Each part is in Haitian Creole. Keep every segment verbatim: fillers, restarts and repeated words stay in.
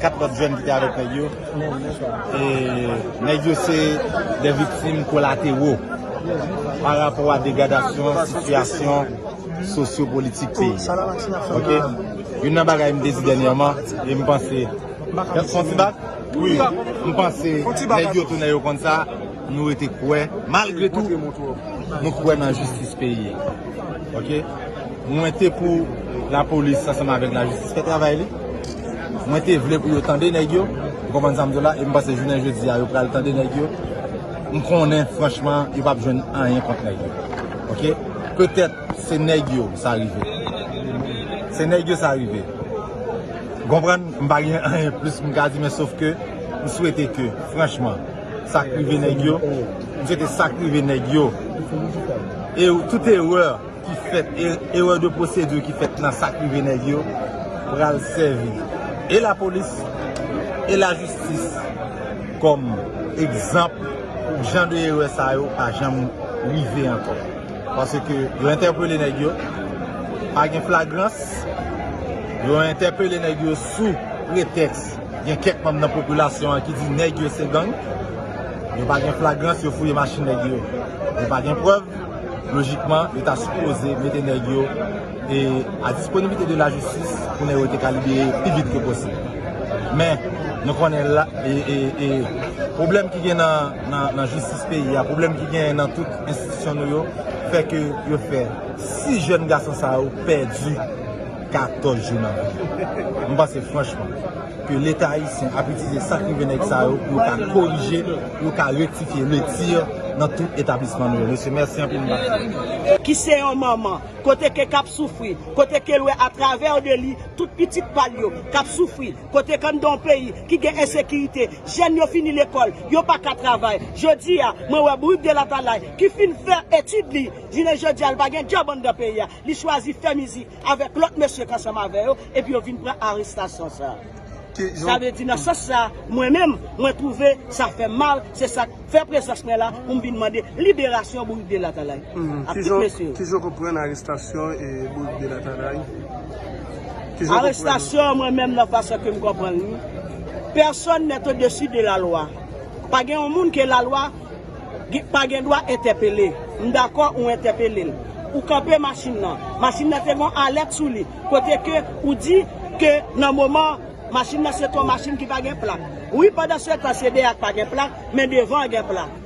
Kat lòt jèn ki te avèk nèg yo. E nèg yo se de viktim kolatero pa rapò a degradasyon sitiyasyon sosyo-politik peyi a. Ok? Youn nan bagay m te di dènyèman, e m panse, fon ti bak? Wi, m panse nèg yo tou, nèg yo konn sa, nou rete kwè, malgre tou, nou kwè nan jistis peyi a. Ok? Mwen te pou lapolis ansanm avèk lajistis fè travay li. Mwen te vle pou yo tande nèg yo. Ou konprann sa m di w la? E m panse jounen jodi a, yo pral tande nèg yo. M konnen, franchman, yo p ap jwenn anyen kont nèg yo. Ok? Petèt se nèg yo sa rive. Se nèg yo sa rive. Ou konprann? M pa gen anyen plis m ka di, men sof ke m swete ke, franchman, sa k rive nèg yo, m swete sa k rive nèg yo. E tout erè ki fèt, e, erè de pwosedi ki fèt nan sa k rive nèg yo pral sèvi e lapolis e lajistis kòm egzanp pou jan de erè sa yo pa janm rive ankò. Paske yo entèpele nèg yo, pa gen flagrans, yo entèpele nèg yo sou pretèks gen kèk manm nan popilasyon an ki di nèg yo se gang, yo pa gen flagrans, yo fouye machin nèg yo, yo pa gen prèv, lojikman, yo ta sipoze mete nèg yo e a disponibilite de lajistis pou nèg yo te ka libere pi vit ke posib. Men, nou konnen la, e, e, e, pwoblèm ki gen nan, nan, nan jistis peyi a, pwoblèm ki gen nan tout enstitisyon nou yo, fè ke yo fè sis jèn gason sa yo pèdi katòz jou nan vi yo. M panse franchman ke Leta ayisyen ap itilize sa k rive nèg sa yo pou yo ka korije, pou yo ka rektifye le tir nan tout etablisman nou yo. Mesye, mèsi anpil, m pa fini. Ki se yon manman, kote ke k ap soufri, kote ke l wè atravè de li tout pitit pa l yo k ap soufri, kote k anndan yon peyi ki gen ensekirite, jèn yo fini lekòl, yo pa ka travay. Jodi a, mwen wè Bourik de Latalay ki fin fè etid li, jounen jodi a, l pa gen djòb anndan peyi a. Li chwazi fè mizik avèk lòt mesye k ansanm avè yo, epi yo vin pran arestasyon sa. Sa vle di, nan sans sa, mwen menm, mwen twouve sa fè m mal, se sa k fè prezans mwen la pou m vin mande liberasyon Bourik de Latalay ak tout mesye yo. Ki jan w konprann arestasyon e Bourik de Latalay? Arestasyon, mwen menm, nan fason ke m konprann li, personne n'est au-dessus de la loi. Pa gen yon moun ke lalwa gen, pa gen dwa entèpele. M dakò ou entèpele l. Ou kanpe machin nan. Machin nan te gen alèt sou li. Kote ke ou di ke nan moman machin nan se yon machin ki pa gen plak. Wi, pandan se tan se dèyè a k pa gen plak, men devan an gen plak.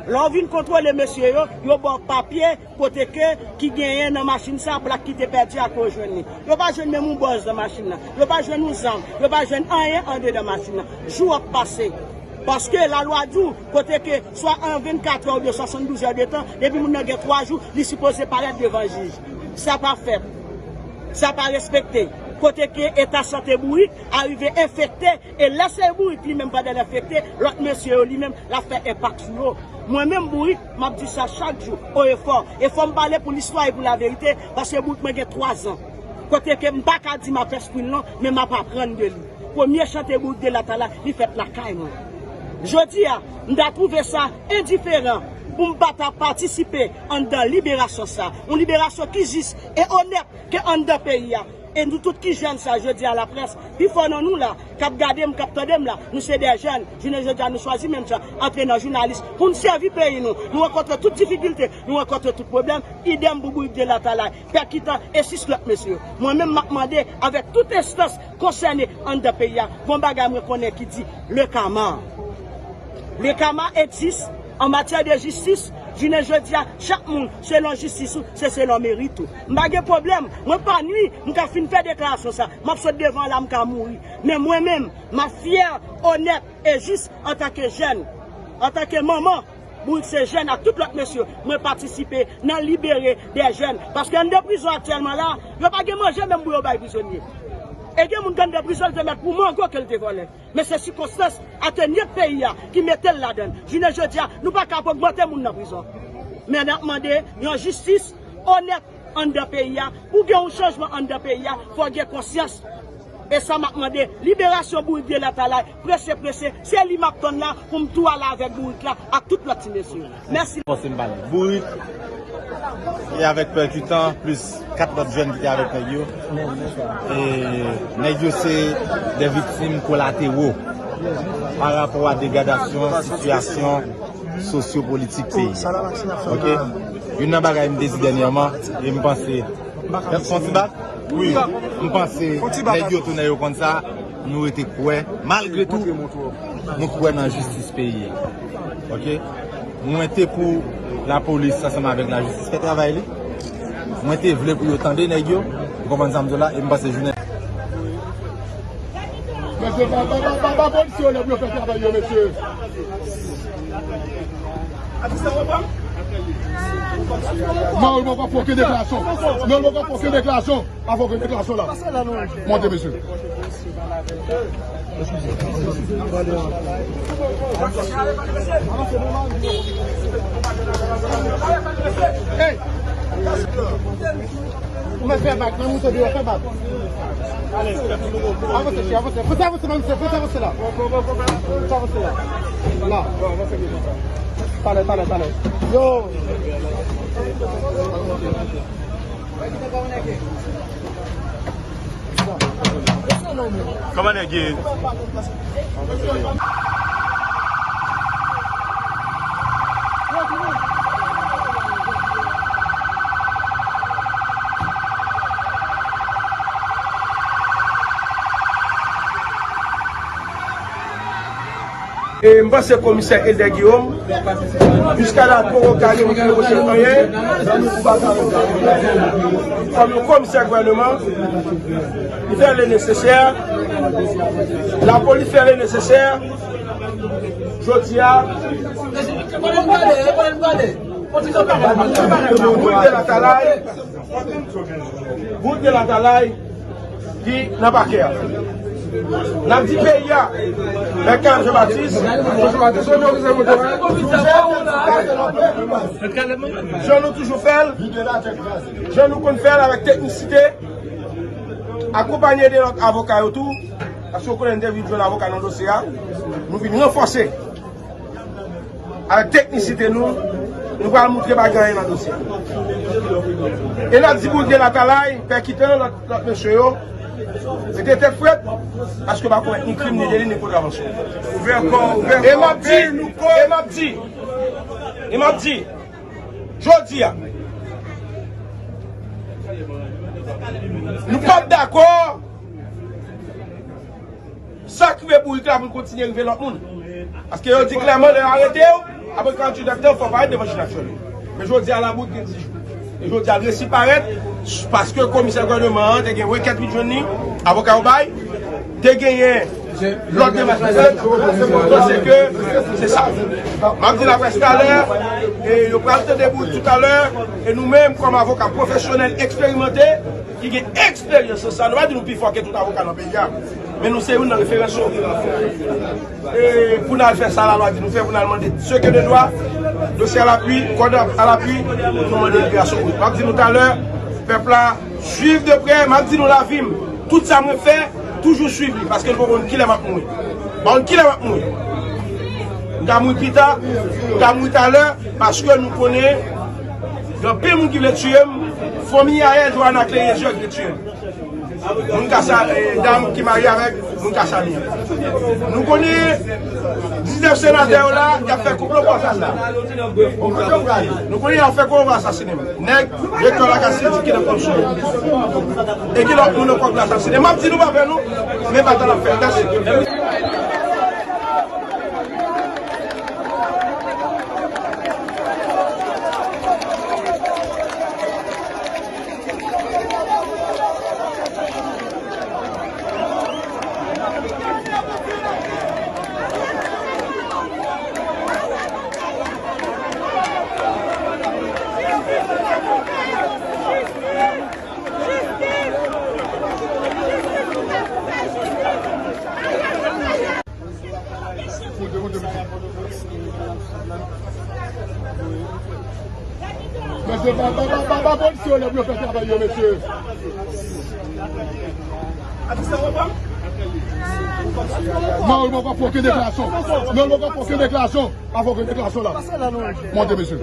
Lè w vin kontwole mesye yo, yo ba w papye kote ke ki genyen nan machin sa, plak ki te pèdi a ke w jwenn li. Yo pa jwenn menm yon bòz nan machin nan. Yo pa jwenn yon zam. Yo pa jwenn anyen andedan machin nan. Jou ap pase. Paske lalwa di w, kote ke swa an vennkat è oubyen swasanndouz è de tan, depi moun nan gen twa jou, li sipoze parèt devan jij. Sa pa fèt. Sa pa respekte. Kote ke eta sante Bourik a rive enfekte, e lè se Bourik li menm pandan l enfekte, lòt mesye yo li menm l ap fè enpak sou yo. Mwen menm Bourik, m ap di sa chak jou, o e fò. E fò m pale pou listwa e pou laverite, paske Bourik mwen gen twazan. Kote ke m pa ka di m ap fè espri l non, men m ap aprann de li. Premye chante Bourik de Latalay, li fèt lakay mwen. Jodi a, m ta twouve sa endiferan pou m pa ta patisipe anndan liberasyon sa. Yon liberasyon ki jis e onèt ke anndan peyi a. E nou tout ki jèn sa, jodi a laprès, pifò nan nou la, k ap gade m, k ap tande m la, nou se de jèn. Jounen jodi a, nou chwazi menm jan antre nan jounalis pou n sèvi peyi nou. Nou rankontre tout difikilte, nou rankontre tout pwoblèm. Idèm pou Bourik de Latalay, Pè Kitan e sis lòt mesye yo. Mwen menm, m ap mande avèk tout enstans konsène anndan peyi a, gon bagay mwen konnen ki di le karma. Le karma existe en matière de justice. Jounen jodi a, chak moun, selon jistis ou, se selon merit ou. M pa gen pwoblèm, mwen pa nwi, m ka fin fè deklarasyon sa. M ap sot devan la, m ka mouri. Men mwen menm, m ap fyè, onèt e jis antanke jèn, antanke manman. Bourik se jèn ak tout lòt mesye, mwen patisipe nan libere de jèn. Paske anndan prizon aktyèlman la, yo pa gen manje menm pou yo bay prizonye. E gen moun k anndan prizon, l te mèt pou mango ke l te vòlè. Men se sikonstans atènye peyi a ki mete l ladan l. Jounen jodi a, nou pa ka ap ogmante moun nan prizon. Men n ap mande yon jistis onèt anndan peyi a. Pou gen yon chanjman anndan peyi a, fò gen konsyans. E sa m ap mande, liberasyon Bourik de Latalay, prese, prese, se li m ap tann la pou m tou ale avèk Bourik la ak tout lòt ti mesye. Mèsi. Fòse m pale. Bourik, E avèk pèkitan, plis kat lòt jèn ki te avèk nèg yo. E nèg yo se de viktim kolatero pa rapò a degradasyon sitiyasyon sosyopolitik peyi a. Ok? Youn nan bagay m te di dènyèman, e m panse, fè yon ti bak? Wi. M panse nèg yo tou, nèg yo konn sa, nou rete kwè, malgre tou, nou kwè nan jistis peyi a. Ok? Mwen te pou lapolis ansanm avèk lajistis fè travay li. Mwen te vle pou yo tande nèg yo. Ou konprann sa m di w la? E m panse jounen. Mesye, ba, ba, ba, ba, ba polisye yo lè pou yo fè travay yo, mesye. Non, yo poko fè okenn deklarasyon. Non, yo poko fè okenn deklarasyon. Avòke deklarasyon la. Monte, mesye. Hey! Ou mèt fè bak, men moute deyò, fè bak. Avanse, chè, avanse. Fò sa avanse, men misye, fò sa avanse la. Fò sa avanse la. La. Talè, talè, talè. Yo! Kòman nèg ye? E m panse komisè Elder Guillaume, jiska la, poko ka reproche l anyen. Kòm yon komisè gouvènman, li fè le nesesè, lapolis fè le nesesè. Jodi a, bout de latalay, bout de latalay, ki nan pakè a. N ap di peyi a, Mèt Kayam Jean Baptiste, jan nou toujou fè l, jan nou konn fè l avèk teknisite, akonpanye de lòt avoka yo tou, paske w konnen n te vin jwenn avoka nan dosye a, nou vin ranfòse. Avèk teknisite nou, nou pral moutre pa gen anyen nan dosye a. E n ap di bout de latalay, pèkitan, lòt, lòt mesye yo, mete tèt frèt, paske pa komèt ni krim, ni deli, ni kontravansyon. E m ap di, e m ap di, e m ap di, jodi a, nou p ap dakò. Sa k rive bourik la pou l kontinye rive lòt moun. Paske yo di klèman, lè yo arete w, apre karanntuit èdtan, fò w parèt devan jij natirèl yo. Men jodi a, la bourik gen dis jou. E jodi a, l resi parèt, paske komisè gouvènman an te gen rekèt li t jwenn li, avoka yo bay, te genyen lòt demach li fèt, se ke se sa. M ap di laprès talè, e yo pral tande bourik talè, e nou menm, kòm avoka pwofesyonèl eksperimante, ki gen eksperyans nan sa, nou pa di nou pi fò ke tout avoka nan peyi a, men nou se youn nan referans yo. E pou n al fè sa lalwa di nou fè, pou n al mande ce que de droit, dosye à l'appui, kòd à l'appui, nou mande liberasyon. M ap di nou talè, pèp la, swiv de prè, m ap di nou lavi m, tout sa mwen fè, toujou swiv li, paske m pa konn kilè m ap mouri. M pa konn kilè m ap mouri. M ka mouri pita, m ka mouri talè, paske nou konnen gen anpil moun ki vle tiye m, fanmi Yaël Johanna Clérizier ki vle tiye m. Moun ka sa, eh, dam ki marye avèk moun ka sa li. Nou konnen diznèf senatè yo la, y ap fè konplo pou asasina. Nou konnen y ap fè konplo pou asasine m. Nèg, direktè lakay sindika nan kòmsyon. E ki lòt moun ankò k vle asasine. M ap di nou pa pè nou, men batay ap fèt. Mèsi. Mesye, ba, ba, ba, ba, ba polisye yo lè pou yo fè travay yo, mesye. Non, nou poko fè okenn deklarasyon. Non, nou poko fè okenn deklarasyon. Pa fè okenn deklarasyon la. Monte, mesye.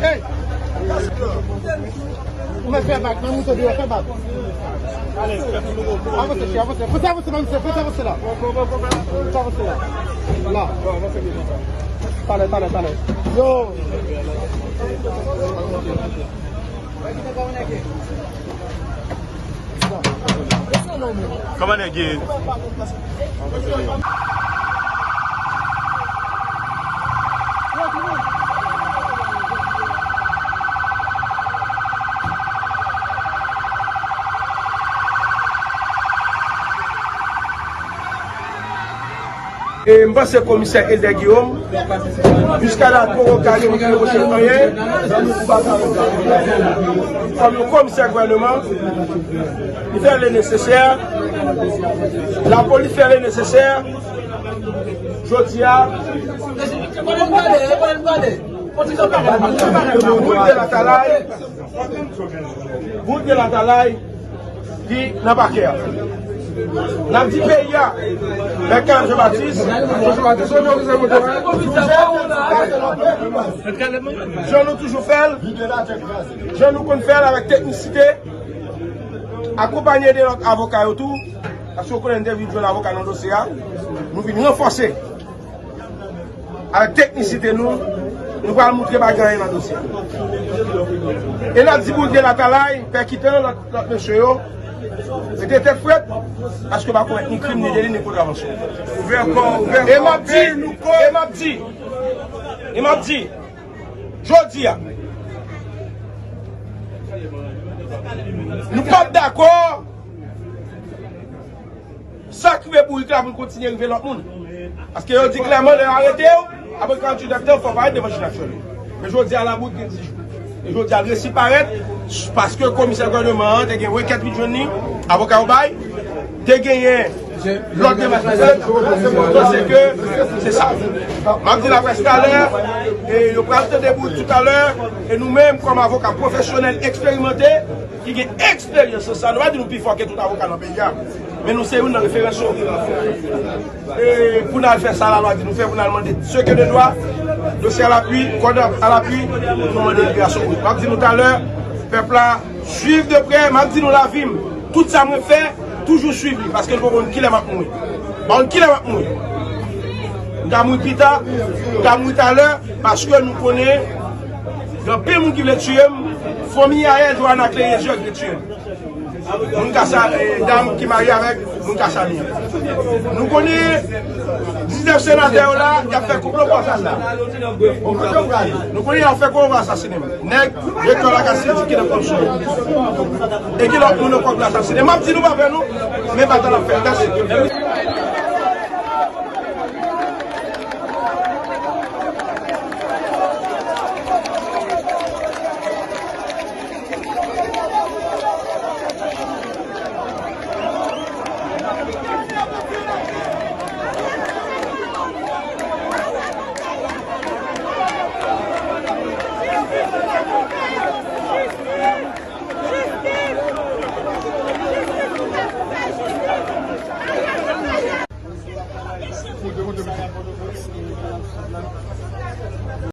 Hey! Ou mèt fè bak, menm ou te dwe fè bak. Avanse, chè, avanse. Fò sa avanse, menm, fò sa avanse la. Fò sa avanse la. La. Talè, talè, talè. Yo. Kòman nèg ye? E m panse komisè Elder Guillaume, jiska la, poko ka rive reproche l anyen. Kòm yon komisè gouvènman, li fè le nesesè, lapolis fè le nesesè. Jodi a, bout de latalay, bout de latalay, ki nan pakè a. N ap di peyi a, Mèt Kaleb Jean Baptiste, jan nou toujou fè l, jan nou konn fè l avèk teknisite, akonpanye de lòt avoka yo tou, paske w konnen n te vin jwenn avoka nan dosye a, nou vin ranfòse. Avèk teknisite nou, nou pral moutre pa gen anyen nan dosye a. E n ap di bout de latalay, pèkitan, lòt, lòt mesye yo, mete tèt frèt, paske yo pa komèt ni krim, ni deli, ni kontravansyon. E m ap di, e m ap di, e m ap di, jodi a, nou p ap dakò sa k rive bourik la pou l kontinye rive lòt moun. Paske yo di klèman, lè yo arete w, apre karanntuit èdtan, fò w parèt devan jij natirèl yo. Men jodi a, Labourik gen dis jou. E jodi a, l resi parèt, paske komisè gouvènman an te gen rekèt li jwenn li, avoka yo bay, te genyen lòt demach li fè, m panse ke se sa. M ap di laprès talè, e yo pral tande bourik toutalè, e nou menm, kòm avoka pwofesyonèl eksperimante, ki gen eksperyans nan sa, nou pa di nou pi fò ke tout avoka nan peyi a, men nou se youn nan referans yo. E pou n al fè sa lalwa di nou fè, pou n al mande seke de dwa, dosye alapui, kòd alapui, nou mande liberasyon Moïse. M ap di nou talè, pèp la, swiv de prè, m ap di nou lavi m, tout sa mwen fè, toujou swiv li, paske nou pa konn kilè m ap mouri. Pa konn kilè m ap mouri. M ka mouri pita, m ka mouri talè, paske nou konnen gen anpil moun ki vle tiye m, fanmi Yaël Johanna Clérizier ki vle tiye m. Moun Kasa, eh, dam ki marye avèk moun Kasami an. Nou konnen diznèf senatè yo la, y ap fè konplo pou asasina. Nou konnen y ap fè konplo pou asasine m. Nèg rektè lakay Sylvie ki nan kòb sou yo. E gen lòt moun nan kòb la asasine. M ap di nou pa pè nou, men batay la ap fèt.